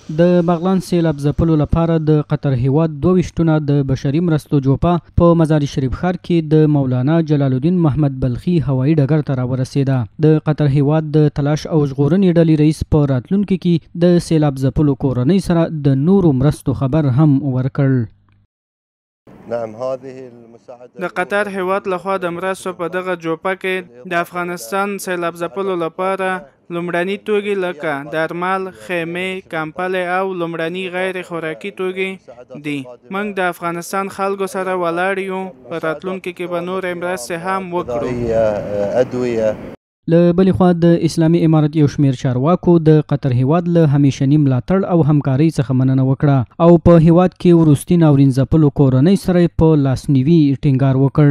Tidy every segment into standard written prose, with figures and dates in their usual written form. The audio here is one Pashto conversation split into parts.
د بغلان سیلاب ځپلو لپاره د قطر هیواد 22 ټنه د بشري مرستو جوپه په مزار شریف ښار کې د مولانا جلال الدین محمد بلخي هوایي ډګر ته راورسېده. د قطر هیواد د تلاش او ژغورنې ډلې رئیس په راتلونکي کې د سیلاب ځپلو کورنۍ سره د نورو مرستو خبر هم ورکړ. د قطر هیواد لخوا د مرستو په دغه جوپه کې د افغانستان سیلاب ځپلو لپاره لومړني توکي لکه درمل، خیمې، کمپلې او لومړني غیر خوراکي توکي دي. موږ د افغانستان خلکو سره ولاړ یو، په راتلونکي کې به نورې مرستې هم وکړو. له بلې خوا د اسلامي امارت یو شمېر چارواکو د قطر هیواد له همیشني ملاتړ او همکارۍ څخه مننه وکړه او په هیواد کې وروستي ناورین ځپلو کورنۍ سره یې په لاسنیوي ټینګار وکړ.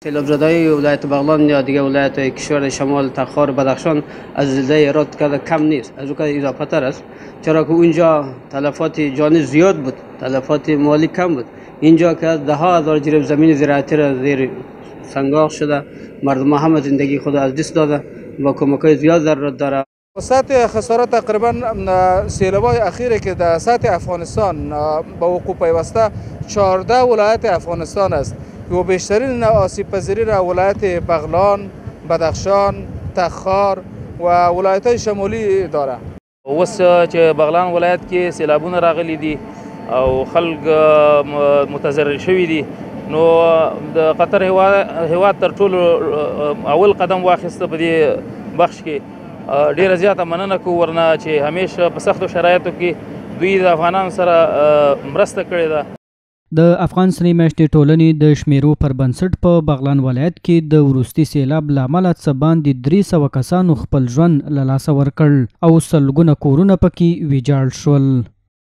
سیلابزده‌های ولایت بغلان یا دیگه ولایت کشور شمال، تخار، بدخشان از زلزله هرات که کم نیست، از او که اضافه تر است، چرا که اونجا تلفات جانی زیاد بود، تلفات مالی کم بود. اینجا که ده ها هزار جریب زمین زراعتی را زیر سنگاخ شده، مردم هم زندگی خود از دست داده و کمک زیاد ضرورت داره. سطح خسارت تقریبا سیلاب‌های اخیری که در سطح افغانستان به وقوع پیوسته 14 ولایت افغانستان است و بیشترین آسیب پذیری را ولایت بغلان، بدخشان، تخار و ولایت شمالی داره. اوس چې بغلان ولایت کې سیلابونه راغلي دي او خلک متضرر شوي دي، نو د قطر هیواد تر ټولو اول قدم واخیسته په دې بخش کې. ډیره زیاته مننه کوو ورنه چې همیشه په سختو شرایطو کې دوی د افغانانو سره مرسته کړې ده. د افغان سرې میاشتې ټولنې د شمیرو پر بنسټ په بغلان ولایت کې د وروستي سیلاب له امله څه باندې 300 کسانو خپل ژوند له لاسه ورکړ او سلګونه کورونه پکې ویجاړ شول.